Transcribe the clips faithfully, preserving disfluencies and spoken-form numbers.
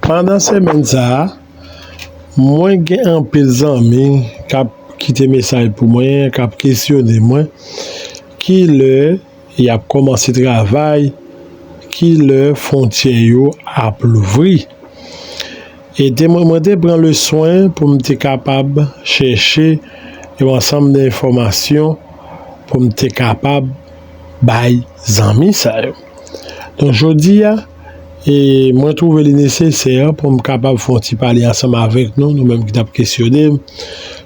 Pandan semèn sa a, mwen gen anpil zanmi k ap kite mesaj pou mwen, k ap kesyone mwen, ki lè y ap kòmanse travay, ki lè fwontyè yo ap louvri. E te mwen, mwen te pran le swen pou m te kapab chèche yon ansanm de enfòmasyon pou m te kapab bay zanmi sa yo. Donk, jodi a, e mwen twouve li nesesè pou m kapab fè yon ti pale ansanm avèk nou, nou menm ki t ap kesyone m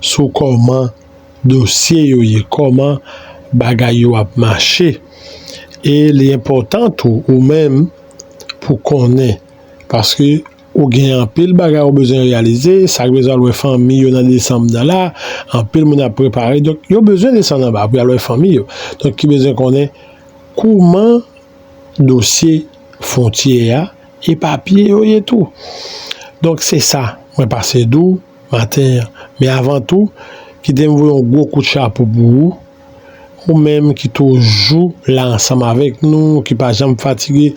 sou kòman dosye yo ye, kòman bagay yo ap mache. E li enpòtan tou, ou menm, pou konnen, paske ou gen anpil bagay ou bezwen reyalize, sa k bezwen al wè fanmi yo nan desanm nan la, anpil moun ap prepare, donk yo bezwen desann anba pou y al wè fanmi yo. Donk ki bezwen konnen kouman dosye fwontyè a e papye yo ye tou. Donk se sa mwen pase di w maten an. Men avan tou, kite m voye yon gwo kout chapo pou ou, ou menm ki toujou la ansanm avèk nou, ki pa janm fatige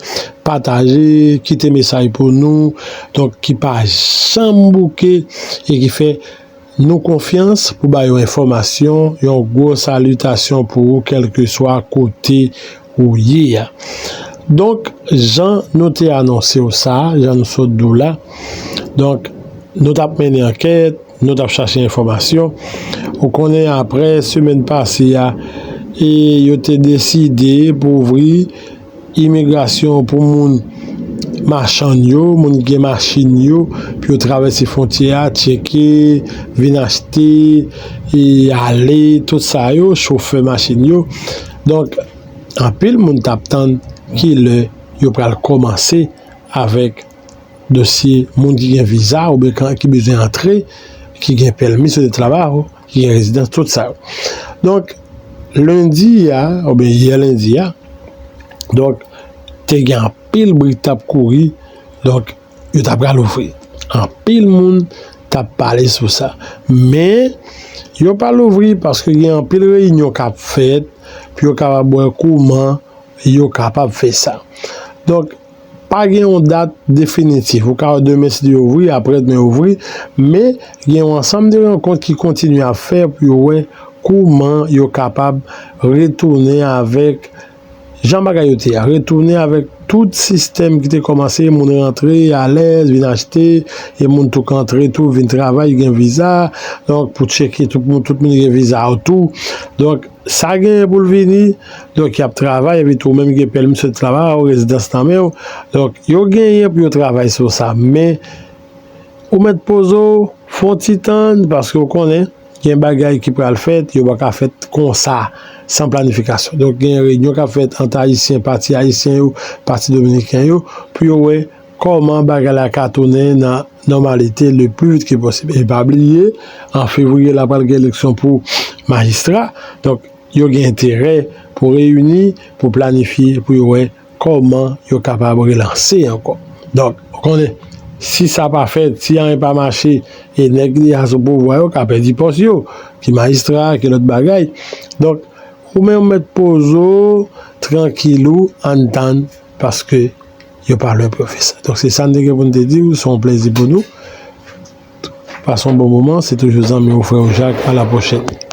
pataje, kite mesaj pou nou, donk ki pa janm bouke e ki fè nou konfyans pou ba yo enfòmasyon, yon gwo salitasyon pou ou, kèlkeswa kote ou ye a. Donk, jan nou te anonse w sa, jan nou sot di w la, donk, nou t ap mennen ankèt, nou t ap chache enfòmasyon. Ou konnen, apre semèn pase a, e yo te deside pou ouvri imigrasyon pou moun machann yo, moun ki gen machin yo, pou yo travèse fwontyè a, tcheke, vin achte, e ale, tout sa yo, chofè machin yo. Donk, anpil moun t ap tann ki lè yo pral kòmanse avèk dosye moun ki gen viza oubyen kan, ki bezwen antre, ki gen pèmi sou travay, ki gen rezidans, tout sa yo. Donk, lendi a, oubyen yè lendi a, donk, te gen anpil bri k t ap kouri, donk, yo ta pral ouvri. Anpil moun t ap pale sou sa. Men, yo pa louvri paske gen anpil reyinyon k ap fèt pou yo kapab wè kouman yo kapab fè sa. Donk, pa gen yon dat definitif. Ou ka wè demen si Dye ouvri, apre demen ouvri, men gen yon ansanm de rankont ki kontinye ap fè pou yo wè kouman yo kapab retounen avèk jan bagay yo te ye a, retounen avèk tout sistèm ki te kòmanse, moun rantre alèz, vin achte, e moun tou k antre tou, vin travay, gen viza, donk pou tcheke tout moun, tout moun gen viza yo tou. Donk, sa genyen pou l vini, donk y ap travay, epi tou menm gen pèmi sot travay, ou rezidans nan men w. Donk, yo genyen pou yo travay sou sa, men ou mèt poze w, fè yon ti tann, paske w konnen, gen bagay ki pral fèt, yo pa ka fèt konsa, san planifikasyon. Donk, gen reyinyon k ap fèt ant Ayisyen, pati Ayisyen yo, pati Dominiken yo, pou yo wè kòman bagay la ka tounen nan nòmalite le pli vit ke posib. E pa bliye, an fevriye la pral gen eleksyon pou majistra. Donk, yo gen enterè pou reyini, pou planifye, pou yo wè kòman yo kapab relanse ankò. Donk, ou konnen, si sa pa fèt, si anyen pa mache, e nèg ki deja sou pouvwa yo ka pèdi pòs yo, ki majistra, ki lòt bagay. Donk, ou menm ou mèt poze w trankil ou, ann tann, paske yo pa lwen pou yo fè sa. Donk, se sa n te gen pou n te di w, se yon plezi pou nou. Pase yon bon moman, se toujou zanmi w, frè w Jak, a la pwochèn.